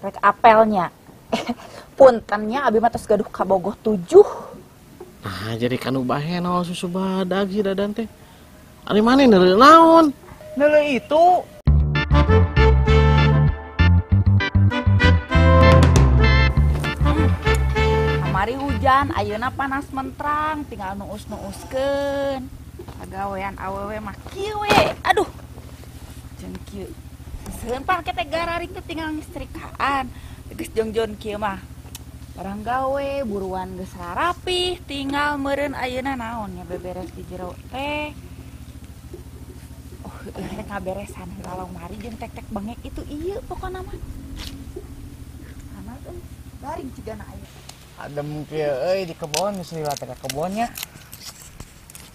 Rek apelnya. Puntennya abi mah tos gaduh kabogoh 7. Nah, jadi kanu bahenol susu badag si Dadan teh. Ari maneh neuleuh naon? Neuleuh itu. Kamari hujan, ayeuna panas mentrang, tinggal nuus-nuuskeun. Pagawean awewe mah kieu we. Aduh. Jeung kieu. Seueun pan teh gararing teh tinggal nyestrikaan. Geus jongjon kieu mah. Barang gawe buruan geus rapih, tinggal meureun ayeuna naon nya beberes di jero teh. Oh, rek ngaberesan heula lemari jeung tek-tek bengek itu ieu pokona mah. Panas euy, garing cigana aya. Adem kieu euy di kebon geus lila teh ka kebonnya.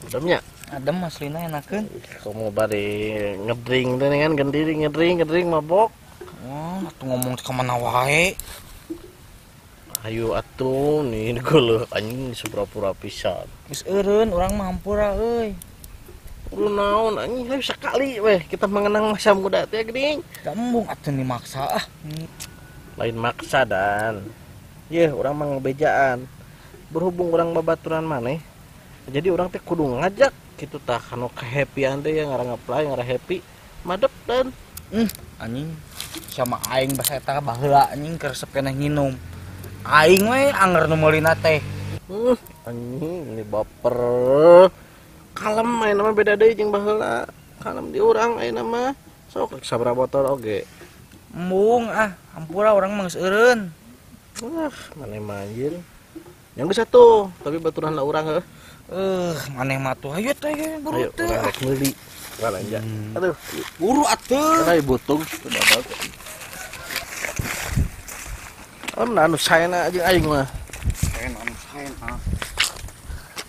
Ademnya? Adem aslina enakeun. Komo bari ngedring teh kan gendiri ngedring mabok. Oh, atuh ngomong ka mana wae. Ayo atuh nih geuleuh anjing supura-pura pisan. Geus eureun urang mah hampura euy. Kudu naon anjing hayu sakali weh kita mengenang masa muda teh geuning. Da embung atuh nih maksa ah. Lain maksa dan. Yeuh urang mah ngebejaan. Berhubung urang babaturan maneh, jadi urang teh kudu ngajak kitu tah kanu kehappyan teh ya ngarang ngeplay ngarang happy madep dan. Anjing sama aing basa eta baheula anjing keur resep keneh nginum. Aing we anger nu meulina teh. Anjing ini baper. Kalem ayeuna mah beda deui jeung baheula. Kalem di urang ayeuna mah. Sok sabaraha botol oge. Embung ah, hampura urang mah geus eureun. Wah, maneh mah anjir. Yang geus atuh, tapi baturan lah urang heuh. Maneh mah tuh hayu teh buru teh. Ayo urang rek meuli. Balanja. Aduh, buru atuh. Ayo butung. Om anu saena jeung aing mah. Saena anu saena.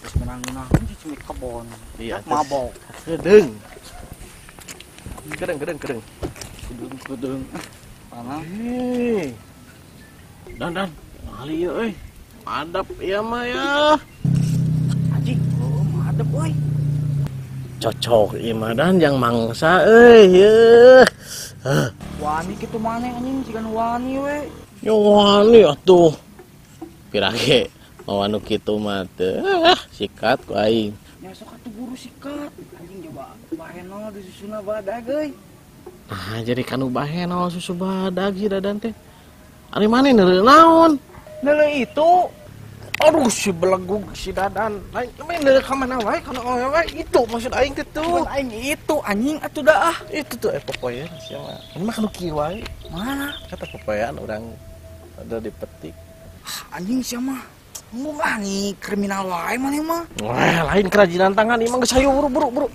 Geus menang-menang cicing di kebon. Iya, mabok. Kedeung. Kedeung. Kedeung. Panas. Dan, ali ieu euy. Madep ieu mah ya. Anjing, oh madep euy. Cocok ieu mah dan yang mangsa euy yeuh. Wani kitu maneh anjing siga nu wani we. Yo wani atuh. Pirage mau anu kitu mah teu. Sikat ku aing. Nya sok atuh buru sikat. Anjing coba bahenol di susuna badag euy. Nah, jadi kanu bahenol susu badag si Dadan teh. Ari maneh neuleuh naon? Neuleuh itu. Aduh si belegug si Dadan. Lain mah neuleuh ka mana wae kana wae itu maksud aing teh tuh. Aing itu anjing atuh dah ah. Itu tuh popoean sia mah. Ini mah kanu kieu wae. Mana? Kata popoean urang ada di petik. Anjing sia mah. Embung ah nih kriminal wae maneh mah. Wah, lain kerajinan tangan ieu mah geus hayu buru.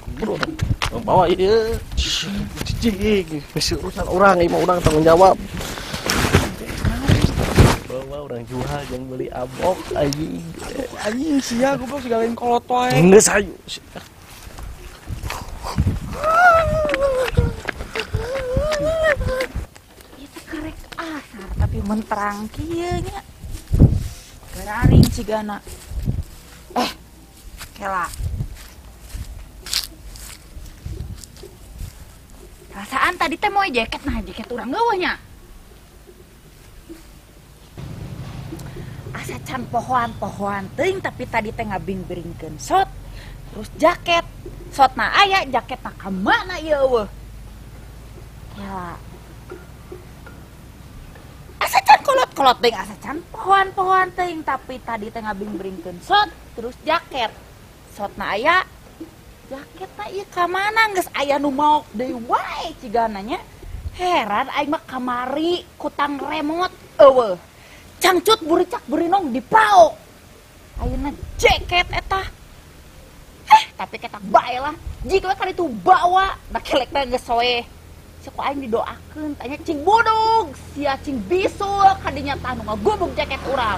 Bawa ieu. Cicing, geus urusan urang ieu mah urang tanggung jawab. Bawa orang jual jangan beli abok anjing. Anjing sia goblok segalain kolot wae. Geus hayu. Ieu teh karek asar tapi menterang kieu nya. Gararing cigana. Kela. Perasaan tadi teh moe jaket, nah jaket urang geuweuh nya. Asa can pohoan-pohoan teuing tapi tadi teh ngabing-biringkeun sot terus jaket. Sotna aya, jaketna ka mana ieu eueuh. Kela. Asa can kolot-kolot teuing, asa can pohoan-pohoan teuing tapi tadi teh ngabing-biringkeun sot terus jaket. Sotna aya, jaketna ieu ka mana geus aya nu maok deui wae cigana nya. Heran aing mah kamari kutang remote eueuh. Cangcut buricak burinong dipaok. Ayeuna jaket eta. Tapi ketak bae lah. Jik we kan itu bawa, da kelekna geus soeh. Sok aing didoakeun tanya cing budug, sia cing bisul kadinya tah nu ngagubug jaket urang.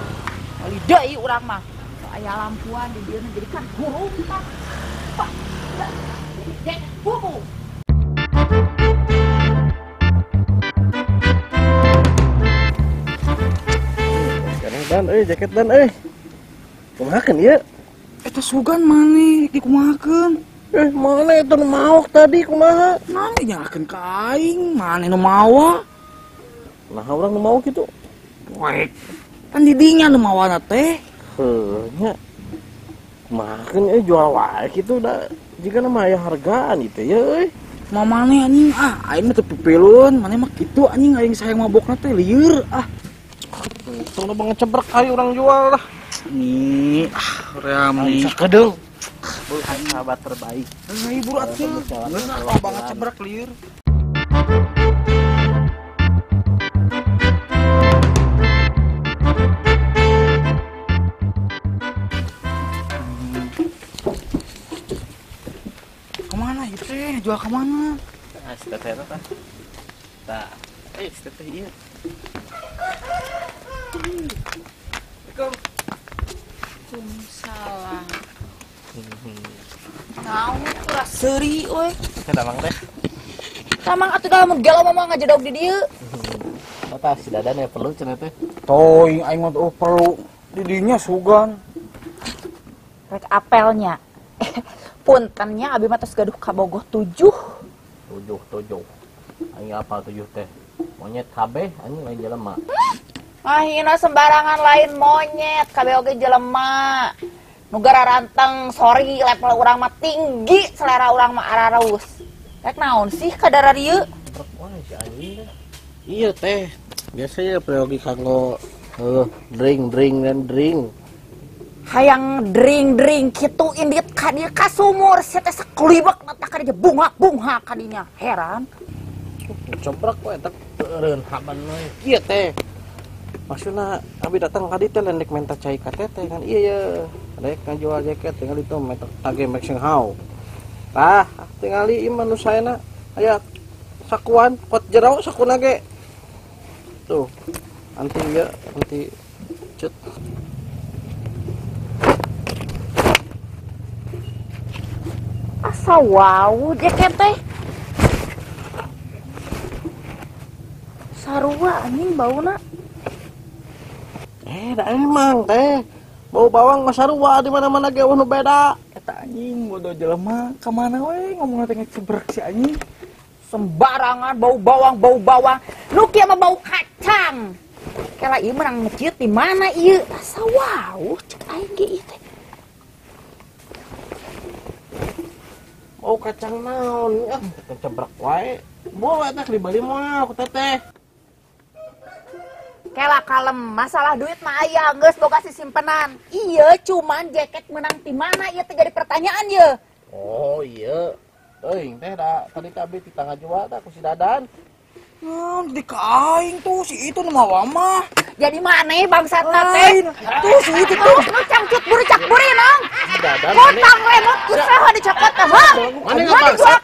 Kali deui urang mah. So aya lampuan di dieu jadi kan hurung tah. Pak. Jaket bubuk. Dan euy jaket dan euy. Kumahakeun ieu? Eta sugan maneh dikumahakeun. Mana eta nu maok tadi kumaha? Maneh nyalakeun ka aing, maneh nu mawa. Nah urang nu mau kitu. Wek. Kan didinya nu mawana teh. Heuh nya. Kumahakeun euy jual wae kitu da jigana mah aya hargaan ieu teh euy. Mamane anjing ah aing mah teu pipilun, maneh mah kitu anjing aing sayang mabokna teh lieur ah. Tong da ngecebrek ari urang jual lah. Nih, ah ream nih. Sakedeung. Sahabat terbaik. Hibur atuh. Ngeunah banget cebrek lieur. Kemana itu teh? Jual kemana? Ah, si teteh eta tah. Tah, si teteh ieu. Waalaikumsalam. Naon kurang seuri euy. Teh damang teh. Damang atuh da mun gelo mah ngajedog di dieu. Tah si Dadan ya perlu cenah teh. Toing aing mah tuh perlu di dinya sugan. Rek apelnya. Puntennya abi mah tos gaduh kabogoh 7. 7. Aing apal 7 teh. Monyet kabeh anjing lain jelema. Ah hina sembarangan lain monyet kabeh oge jelema. Nu garanteng sorry level urang mah tinggi selera urang mah ararus. Rek naon sih kadara dieu? Wah si anjing teh. Iya teh. Biasa ya peryogi kanggo drink dan drink. Hayang drink kitu indit ka dieu ka sumur sia teh sakelibek tah ka dieu bungak-bungak ka dinya. Heran. Coprek we eta eureun haban we. Kieu teh. Maksudna abi datang ka dieu teh lendek menta cai ka teteh kan iya ye. Rek ngajual jaket tinggal itu menta tage Maxing How. Tah tingali ieu mah nu saena aya sakuan pot jero sakuna ge. Tuh. Anti ieu, anti cut. Asa wow jaket teh. Sarua anjing bauna. Da emang teh. Bau bawang mah sarua di mana-mana ge eueuh nu beda. Eta anjing bodoh jelema ka mana we ngomongna teh ngecebrek si anjing. Sembarangan bau bawang, bau bawang. Nu kieu mah bau kacang. Kela ieu menang ngeciut di mana ieu? Asa wow cek aing ge ieu teh. Bau kacang naon? Ah, ngecebrek wae. Moal eta dibeli moal ku teteh. Kela kalem, masalah duit mah aya geus boga sisimpenan. Iya, cuman jaket menang ti mana ieu teh jadi pertanyaan ye. Oh iya. Teuing teh da tadi kabeh ti tangga jual tah ku si Dadan. Naon di ka aing tuh si itu nu mawa mah. Jadi maneh bangsatna teh? Tuh si itu tuh. Nu cangcut buri cak buri nong. Si Dadan kutang lemot ku saha dicokot teh. Maneh ngabangsat?